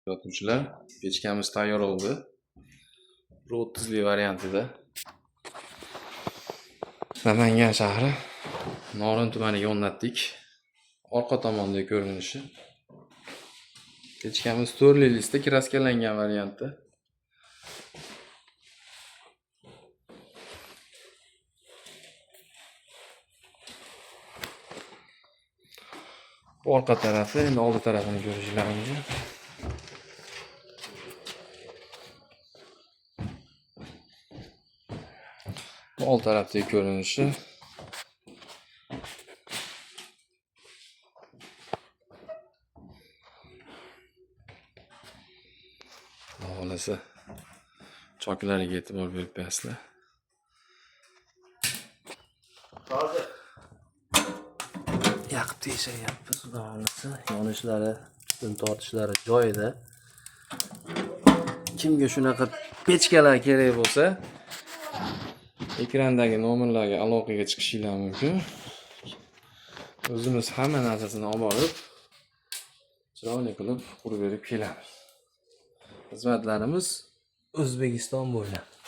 Kuzatuvchilar, pechkamiz tayyor bo'ldi. 1.30lik variantida. Namangan shahri, Norin tumaniga o'rnatdik. Orqa tomondagi ko'rinishi. Pechkamiz to'rtli listda kraskalangan variantda. Bu orqa tarafi, endi oldi tarafini ko'rishinglar mumkin. Bu old tarafdagi ko'rinishi. Xudo xohlasa choklariga e'tibor berib qo'yasizlar. Hozir Yoqib tekshiryapmiz, xudo xohlasa. Yonishlari, tutun tortishlari joyida. Kimga shunaqa pechkalar kerak bo'lsa, ekrandagi nomerlarga aloqaga chiqishinglar mumkin. O'zimiz hamma narsasini olib borib, chiroyli qilib qurib berib kelamiz. Xizmatlarimiz O'zbekiston bo'ylab.